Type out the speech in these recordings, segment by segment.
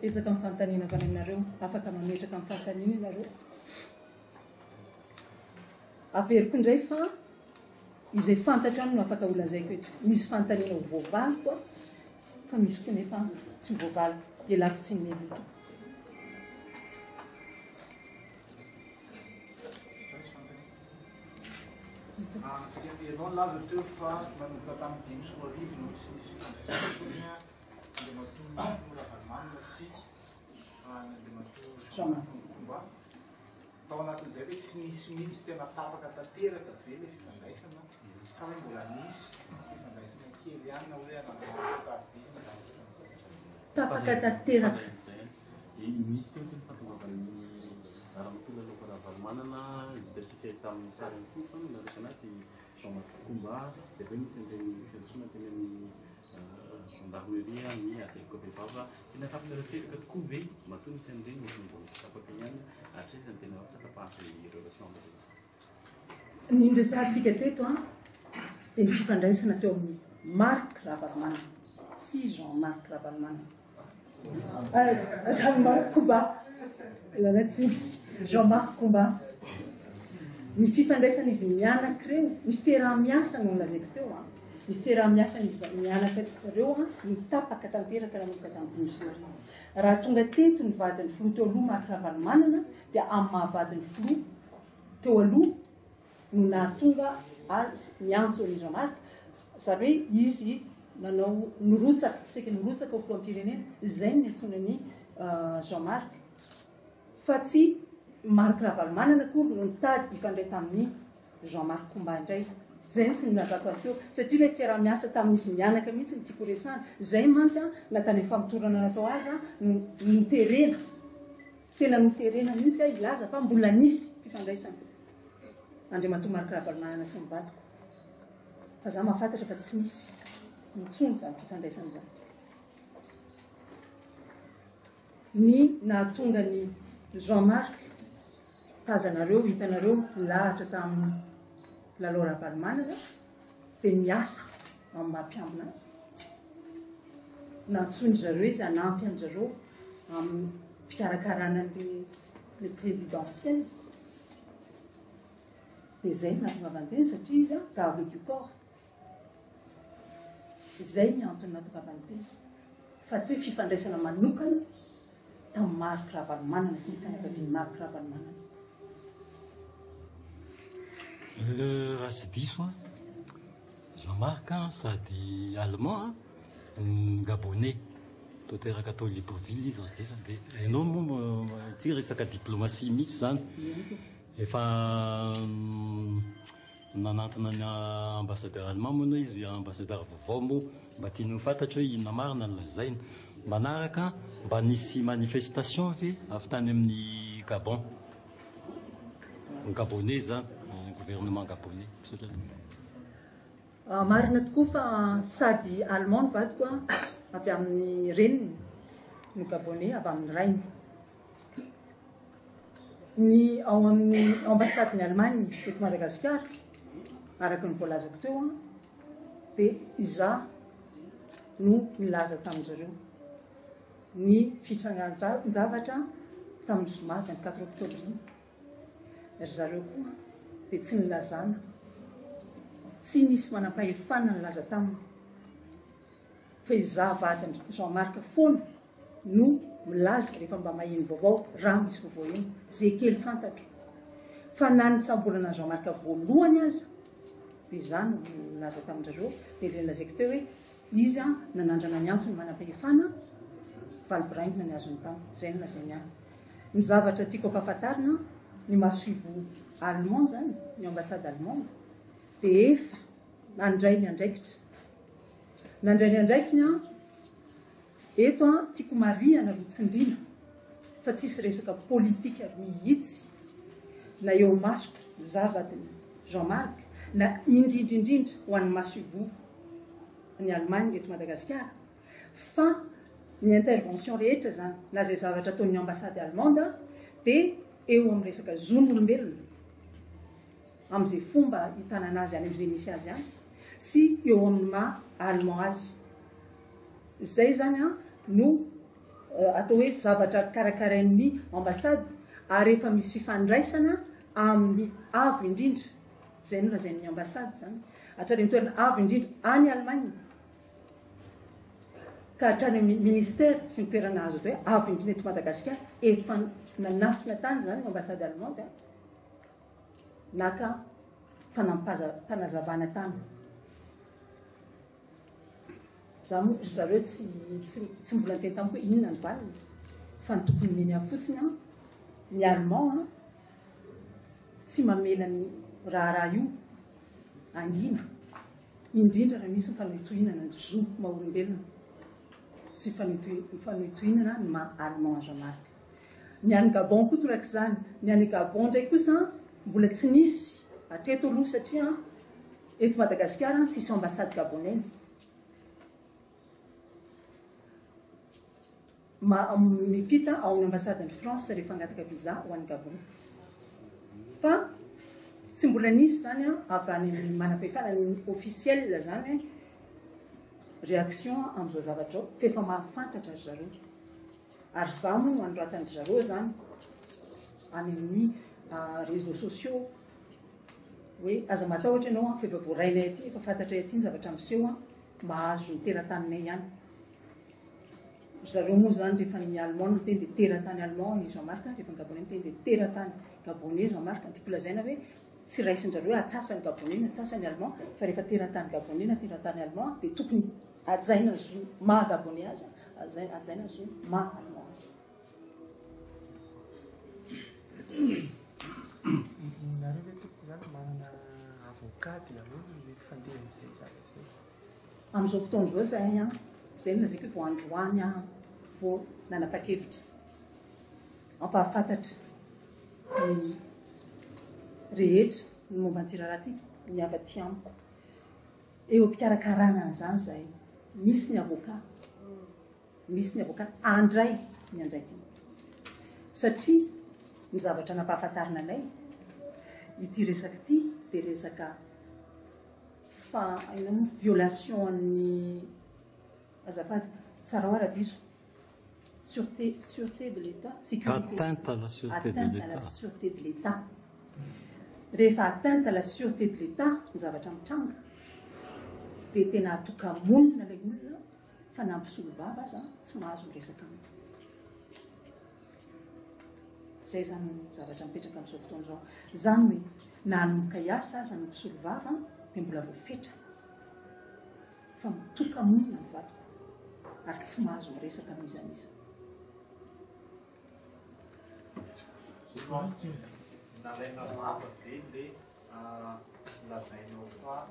betsaka ny fanontaniana avy any aminareo. Afaka mametraka ny fanontaniana ianareo. Averiko indray fa izay fantatro ihany no afaka holazaiko eto. Misy fanontaniana ho voavaliko fa misy koa nefa tsy ho voavaliko. Ialako tsiny mialoha tompoko. Ianao nilaza teo fa nanomboka tamin'ny 2005 no tsy nisy fifandraisana intsony Andriamatoa Ravalomanana sy Andriamatoa Jean Marc Koumba. Tao anatin'izay ve tsy nisy mihitsy tena tapaka tanteraka ve ilay fifandraisana sa hoe mbola nisy fifandraisana kely ihany na hoe anananareo tarobisy na zavatra ohatran'izay? Tapaka tanteraka. Nisy teo ny fahatongavan'ny Ramatoa Lalao Ravalomanana hitantsika tamin'ny sary ihany koa fa nanaraka anazy Jean Marc Koumba dia avy eo nisy an'ireny fiantsoana teny amin'ny gendarmerie ny ady heloka bevava. Tena tapinareo tokoa ve matoa nisy an'ireny ohatran'ny mbola tsy tapaka ihany hatraiza ny tena fahatapahan'izay relation aminareo? Ny niresahantsika teto an, dia ny fifandraisana teo amin'i Marc Ravalomanana sy Jean Marc Ravalomanana. Jean Marc Koumba, ialana tsiny, Jean Marc Koumba. Ny fifandraisan'izy mianaka ireo, ny fiaraha-miasa no nolazaiko teo an, ny fiaraha-miasan'izy mianaka ireo an, no tapaka tanteraka nanomboka tamin'ny 2005. Raha tonga teto ny vadin'ny filoha teo aloha Marc Ravalomanana dia amin'ny maha vadin'ny filoha teo aloha no nahatonga azy niantso an'i Jean Marc, izany hoe izy nanao nirotsaka, saika nirotsaka ho filoham-pirenena, izay no niantsoana an'i Jean Marc, fa tsy Marc Ravalomanana akory no nitady hifandray tamin'i Jean Marc Koumba indray. Izay no tsy nilazako azy teo, satria ilay fiaraha-miasa tamin'izy mianaka mihitsy no tiako horesahana. Izay mantsy na tany amin'ny famotorana natao aza no noterena. Tena noterena mihitsy aho hilaza fa mbola nisy fifandraisana Andriamatoa Marc Ravalomanana sy ny vadiko. Fa za mahafantatra fa tsy nisy intsony izany fifandraisana izany. Ny nahatonga an'i Jean Marc tazanareo, hitanareo nilahatra tamin'i Lalao Ravalomanana dia niasa amin'ny maha mpiambina azy. Nantsoin-dry zareo izy hanampy an-dry zareo amin'ny fikarakarana an'ilay présidentielle. Dia izay no nahatongavany teny satria izy garde du corps. Izay ny antony nahatongavany teny. Fa tsy hoe fifandraisana manokana tamin'i Marc Ravalomanana sy ny fianakavian'i Marc Ravalomanana. Raha tsy diso an, Jean Marc sady allemand no gabonais, toa teraka tao Libreville izy raha tsy diso, dia ianao moa ity resaka diplomatie mihitsy izany, efa Nanantona ny ambassadeur allemand moa ianao izy ambassadeur vaovao moa mba tiany ho fantatra hoe inona marina no lazaina. Manaraka mba nisy manifestation ve avy tany amin'ny Gabon? Ny gabonais izany, ny gouvernement gabonais. Misaotra tompoko. Marina tokoa fa sady allemand ny vadiko avy amin'ny reniny no gabonais avy amin'ny rainy. Ny ao amin'ny ambasadin'i Allemagne eto Madagasikara, araka ny voalazako teo, dia izaho no nilaza tamin-dry zareo ny fitrangan-javatra tamin'ny zoma 24 octobre iny. Ry zareo koa dia tsy nilazana, tsy nisy manampahefana nilaza taminy fa izaho vadin-dry Jean Marc foana no milaza rehefa mba maheno vaovao, raha misy vaovao eny, ze kely fantatro. Fa na ny tsambolana Jean Marc voalohany aza dia za no nilaza tamin-drareo, dia ilay nolazaiko teo hoe izy nanandrana niantso ny manam-pahefana, valiboraingina ny azony tao. Zay no lazainy ahy. Ny zavatra tiako ampahafantarina, ny masoivoho allemand zany, ny ambassade allemande, dia efa nandray ny andraikitra. Nandray ny andraikiny an, Eto an, tiako marihana ro tsindriana fa tsisy resaka politika mihitsy na eo masoko zavadiny Jean Marc na indrindra indrindra ho an'ny masoivoho ny Allemagne eto Madagasikara fa ny intervention rehetra zany na zay zavatra ataon'ny ambassade allemande dia eo amin'ny resaka zon'olombelona amin'izay fomba hitanana azy any amin'izay misy azy any sy eo amin'ny maha allemand azy. Izay izany no atao hoe zavatra karakarain'ny ambassade ary efa misy fifandraisana amin'ny avo indrindra, izay no lazain'ny ambassade izany, hatrany amin'ny toerana avo indrindra any Allemagne ka hatrany amin'ny ministère sy ny toerana azo atao hoe avo indrindra eto Madagasikara, efa nanatona tany izany ny ambassade allemande naka fanampazam-panazavana tany. Za moa ry zareo tsy tsy tsy mbola niteny tamiko hoe inona ny valiny fa ny tokony nomeny ahy fotsiny an, ny allemand an tsy mamela ny raharaha io hangina indrindra raha misy ny fanohitohinana ny zo maha olombelona sy ny fanohitohinana ny maha allemand an Jean Marc. Ny any Gabon koa torak'izany. Ny any Gabon indray kosa mbola tsy nisy hatreto aloha satria eto Madagasikara tsisy ambassade gabonaise. Mipita ao amin'ny ambassaden'i France rehefa hangataka visa ho any Gabon. Fa tsy mbola nisy izany avy any amin'ny manam-pahefana ny officiel izany réaction amin'izao zavatra izao fa efa mahafantatra ry zareo. Ary izaho moa no anoratan-dry zareo izany any amin'ny réseaux sociaux hoe aza matahotra ianao an, fa efa voarainay aty, efa fantatray aty ny zavatra miseho an, mahazo ny teratany ihany. Ry zareo moa izany rehefa ny allemand no miteny dia teratany allemand i Jean Marc, rehefa ny gabonais miteny dia teratany gabonais Jean Marc. Ny tiako lazaina hoe tsy raisin-dry zareo hoe atsasany gabonais na atsasany allemand, fa rehefa teratany gabonais na teratany allemand dia tokony Hajaina ny zo maha gabonais azy, hajaina ny zo maha allemand azy. Nareo ve tompoko zany manana avocat dia ahoana no mety fandehan'izay zavatra izay? Amin'izao fotoana izao izahay an, izay no lazaiko hoe vao androany aho vao nanapa-kevitra hampahafantatra ny rehetra ny momba an'ity raharaha ity, ny avy aty amiko. Eo am-pikarakarana an'izany izahay. Misy ny avocat. Misy ny avocat handray ny andraikiny. Satria ny zavatra nampahafantarina anay, ity resaka ity dia resaka fa inona moa violation an'ny azafady, tsarao aho raha diso, sûreté, sûreté de l'État, sécurité. Atteinte à la sûreté de Atteinte à l'État. la sûreté de l'État. Rehefa atteinte à la sûreté de l'État ny zavatra mitranga dia tena atoka-monina ilay olona fa na mpisolovava aza tsy mahazo miresaka aminy. Izay izany no zavatra mipetraka amin'izao fotoana izao. Izany hoe na hanomboka hiasa aza ny mpisolovava dia mbola voafetra fa mitoka-monina ny vadiko ary tsy mahazo miresaka amin'iza n'iza. Nalaina vava ve le lazainao fa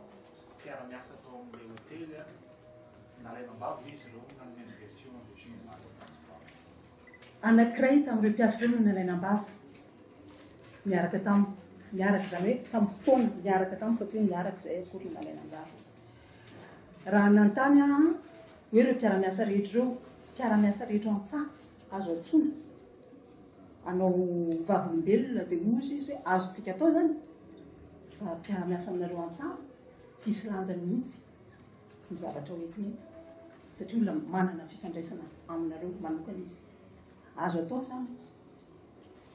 mpiara-miasa tao amin'ilay hotely a? Nalaina am-bava ve izy ireo nanome ny version an'izay journal Anankiray tamin'ireo mpiasa ireo no nalaina am-bava niaraka tamiko, niaraka izany hoe tamin'ny fotoana niaraka tamiko fa tsy hoe niaraka izahay akory no nalaina am-bava. Raha nanontany aho hoe ireo mpiara-miasa rehetra ireo, mpiara-miasa rehetra ao an-tsaha azo antsoina hanao vavolombelona dia hozy izy hoe azontsika atao izany fa mpiara-miasa aminareo an-tsaha tsy hisy lanjany mihitsy ny zavatra hoentiny eto satria olona manana fifandraisana aminareo manokana izy. Azo atao izany izy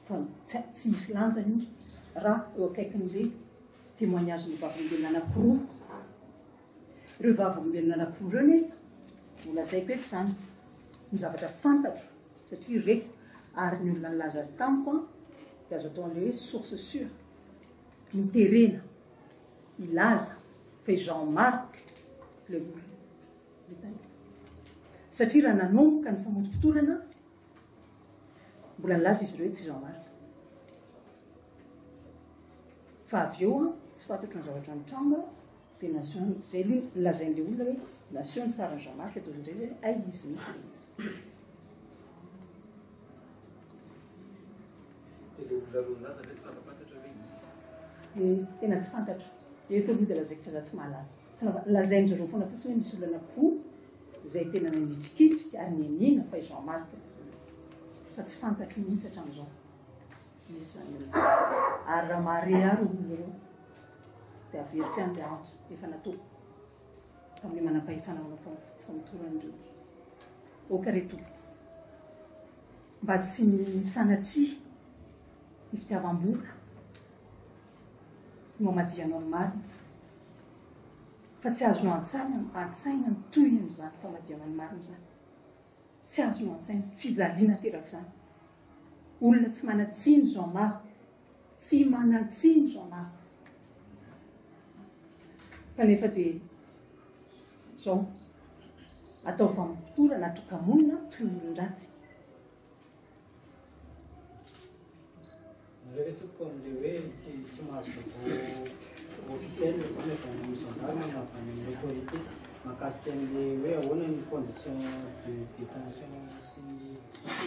fa tsy hisy lanjany io raha eo akaikin'ilay témoignage-n'ny vavolombelona anankiroa. Ireo vavolombelona anankiroa ireo nefa, nolazaiko eto izany, ny zavatra fantatro satria reko ary ny olona nilaza azy tamiko an, dia azo atao an'ilay hoe source sûre, noterena hilaza fa i Jean Marc ilay olona ilay tany. Satria raha nanomboka ny famotopotorana, mbola nilaza izy ireo hoe tsy Jean Marc. Fa avy eo an, tsy fantatro ny zavatra nitranga, dia naseho, izay aloha no lazain'ilay olona hoe naseho ny sarin'i Jean Marc, dia hozy indray hoe hay izy mihitsy ilay izy. Dia ilay olona roa nilaza ve tsy fantapantatra hoe izy? Dia tena tsy fantatro. Eto aloha dia lazaiko fa za tsy mahalala. Tsy nava, lazain-dry zareo foana fotsiny hoe misy olona anankiroa izay tena nanitrikitrika ary nianiana fa i Jean Marc. Fa tsy fantatro mihitsy hatramin'izao. Izy izany olona izany. Ary raha mahare ahy ireo olona ireo, dia averiko ihany ilay antso efa nataoko tamin'ilay manam-pahefana manao famotorana ireo. Ok re tompoko. Mba tsy ny sanatria ny fitiavam-bola no amadihanao ny marina, fa tsy azonao an-tsaina an-tsaina ny tohin'izany famadihana ny marina izany. Tsy azonao an-tsaina, fijaliana aterak'izany. Olona tsy manan-tsiny Jean Marc, tsy manan-tsiny Jean Marc. Kanefa dia izao, atao vanim-potorana, atoka-monina toy ny olon-dratsy. Nareo ve tompoko amin'ilay hoe tsy tsy mahazo vaovao officiel zany avy any amin'ny gendarme na avy any amin'ny autorité mahakasika an'ilay hoe ahoana ny condition de détention sy ny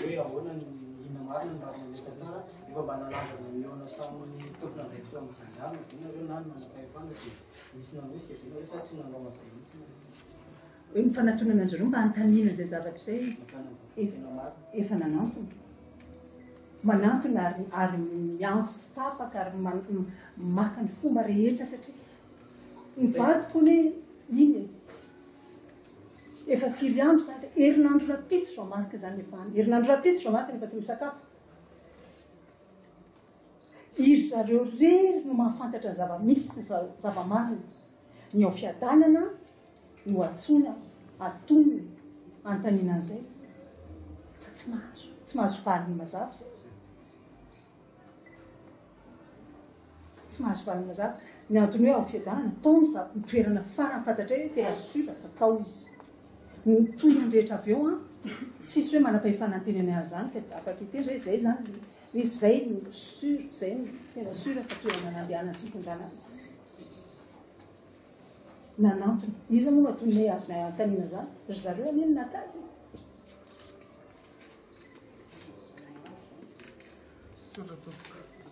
hoe ahoana ny inona marina ny marina amin'ilay tantara efa mba nanandrana nihaona tamin'ny tompon'andraikitra ao amin'ny gendarme ve nareo na ny manam-pahefana dia nisy nanosika ve nareo sa tsy nanao an'izay mihitsy nareo? Hoe ny fanatonana an-dry zareo mba hanontaniana izay zavatra izay efa nanantona. Manantona ary ary miantso tsy tapaka ary maka ny fomba rehetra satria ny vadiko anie iny e. Efa firy andro izany izay, herinandro rahampitso vao marika izany efa any. Herinandro rahampitso vao marika nefa tsy misakafo. Iry zareo irery no mahafantatra ny zava-misy sy ny zava-marina. Ny ao Fiadanana no antsoina, atonina, anontaniana an'izay. Fa tsy mahazo, tsy mahazo valiny mazava izay. Tsy mahazo valiny mazava. Ny antony hoe ao Fiadanana, tao ny ny toerana farany fantatray hoe tena sûr fa tao izy. Ny tohiny rehetra avy eo an, tsisy hoe manam-pahefana niteny anay an'izany ka afaka hiteny zay, zay zany, hoe zay no sûr, zay no tena sûr fa toerana nandehanana sy nitondrana azy. Nanantona. Iza moa no antononay azonay anontaniana izany? Ry zareo anie no naka azy e. Misaotra tompoko.